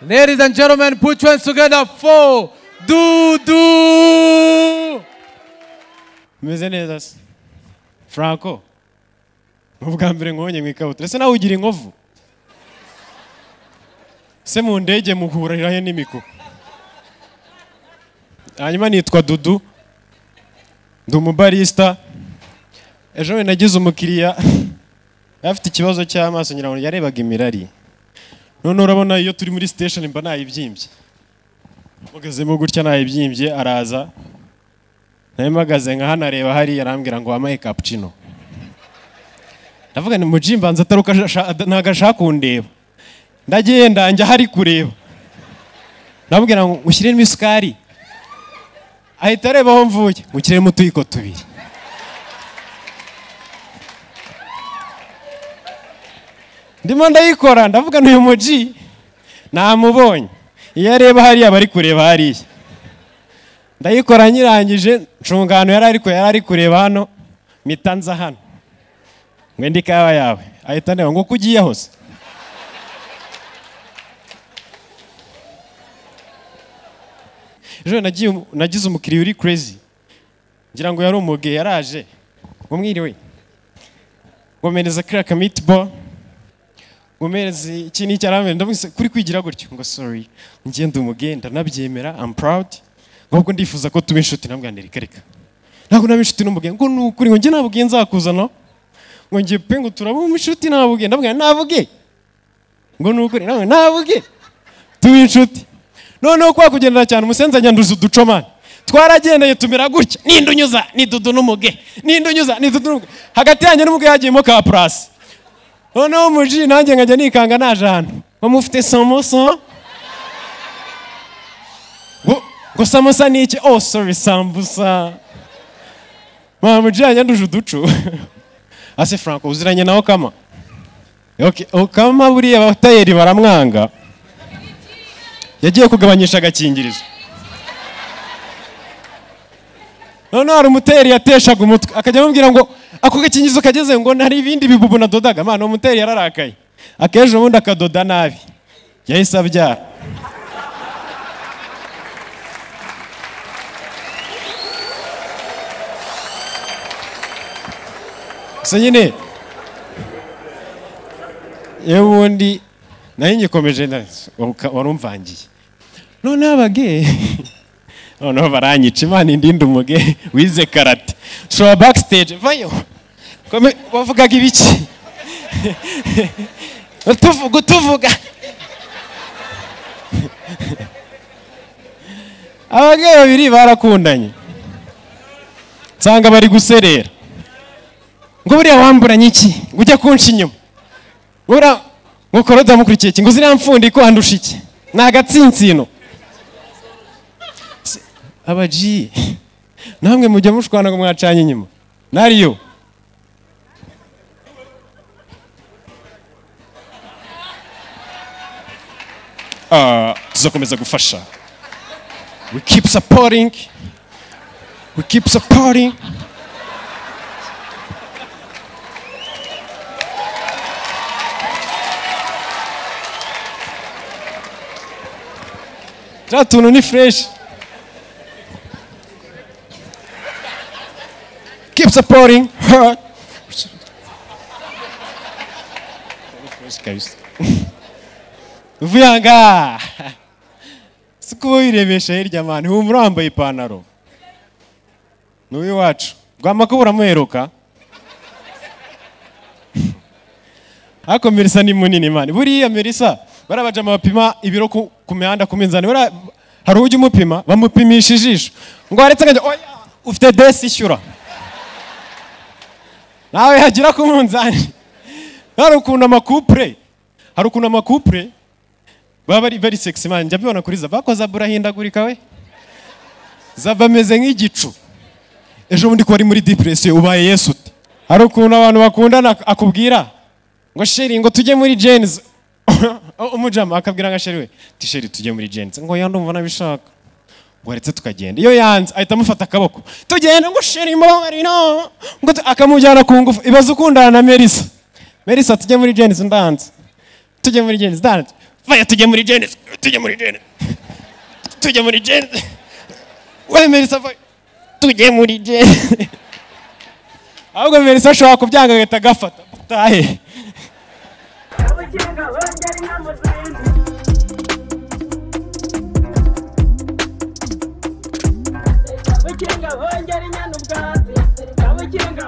Ladies and gentlemen, put your hands together for Dudu. Meze neza se Franco, ubwa mbere nkubonye mu ikabutura, ese nawe ugira inkovu? Se mu ndege muhurirahe n'imikuku? Hanyuma nitwa Dudu, ndi umubarista. Ejo bundi nagize umukiriya afite ikibazo cy'amaso, ngira ngo yarebaga imirari. None urabona iyo turi muri station mba nayibyimbye, mugezemo gutya nayibyimbye, araza nawe nka hano areba hariya, arambwira ngo wampaye cappuccino. Ndavuga ni muji mbanza ataruka ntago ashaka kundeba, ndagenda njya hari kureba, ndamubwira ngo ushyiremo isukari, ahita areba aho mvuye, mushyiremo utuyiko tubiri. Ndimo ndayikora, ndavuga n'uyu muji namubonye, iyo areba hariya bari kureba hariya. Ndayikora nyirangije, ncunga ahantu yari ari kureba hano, mpita nza hano ngo ndi ikawa yawe, ahita ndeba ngo uko ugiye hose. Ejo nagize umukiriya uri crazy, ngira ngo yari umuge, yaraje ngo mwiriwe, ngo mpereza kiriya ka meatball, ngo mpereze iki n'iki, arambwira ndamwise kuri kwigira gutyo, ngo sorry njye ndi umuge ndanabyemera, I'm proud, ngo ndifuza ko tuba inshuti. Nambwira reka reka ntabwo naba inshuti n'umuge, ngo ni ukuri, ngo njye ntabwo nzakuzana, ngo njye pe ngo turaba inshuti ntabwo, ndamubwira ntabwo, ngo ni ukuri, ntabwo tuba inshuti. Noneho kwa kugendera cyane umusenzi anyanduza uducomane, twaragendeye tumera gutya, ninde unyuza ni Dudu n'umuge, ninde unyuza ni Dudu n'umuge, hagati yanjye n'umuge hagiyemo ka plus. Noneho umuji nanjye nkajya nikanga naje hano, ngo mufite samosa, ngo samosa ni iki? Oh sorry, sambusa. Mama muji yanyanduje uduco. Ase Franco uziranye na Okama? Okay, Okama buriya abatayeri baramwanga, yagiye kugabanyisha agakingirizo. Noneho hari umuteri yateshaga umutwe, akajya amubwira ngo ako gakingirizo kageze ngo nari ibindi bibubu nadodaga. Mwana umuteri yararakaye, akejo ubundi akadoda nabi, yahise abyara. So nyine yewe ubundi nayo ngikomeje, warumvangiye. Noneho abage noneho baranyica, Imana indinde umuge wize karate, ushobora backstage vayo wavugaga ibiki tuvuga Abage babiri barakundanye, nsanga bari guserera, ngo buriya wamburanye iki ngo ujye kunca inyuma, buriya ngo korode amukurikiye iki, ngo ziriya mfundiko andusha iki, ni agatsinsino. Abaji namwe mujya mushwana ngo mwacanye inyuma nariyo. Tuzakomeza gufasha. We keep supporting. We keep supporting. Tuntu ni fresh. Keep supporting her. Vuyanga. Siko wirebesha hirya man, humura wambaye ipantaro. N'uyu wacu. Rwamako buramuheruka. Ariko Melissa ni munini man. Buriya Melissa barabaje amapima ibiro ku mihanda ku minzani. Hari ujya umupima bamupimisha ijisho ngo aretse ngajya oya ufite desi ishyura, nawe yagira ku munzani. Hari ukuntu amakupure baba bari very sexy man, njya mbibona kuri Zaba ko Zaba urahindagurika we, Zaba ameze nk'igicu. Ejo bundi ko ari muri depression ubaye Yesu ute. Hari ukuntu abantu bakundana akubwira ngo sheri ngo tujye muri jeans, umujama akabwira nka sheri we ti sheri tujye muri jeans, ngo ya ndumva nabishaka, ngo aretse tukagenda. Iyo yanze ahita amufata akaboko, tugenda ngo sheri mbabarira, ngo akamujyana ku ngufu. Ibaze ukundana na Melissa, Melissa tujye muri jeans ndanze, tujye muri jeans ndanze, Fire, tujye muri Genesis, tujye muri Genesis, tujye muri Genesis. We Melissa, fire, tujye muri Genesis. Ahubwo Melissa ashobora kubyanga agahita agafata utahe. Kabukinga bongera inka mu zindi. Kabukinga bongera inyana ubwatsi. Kabukinga.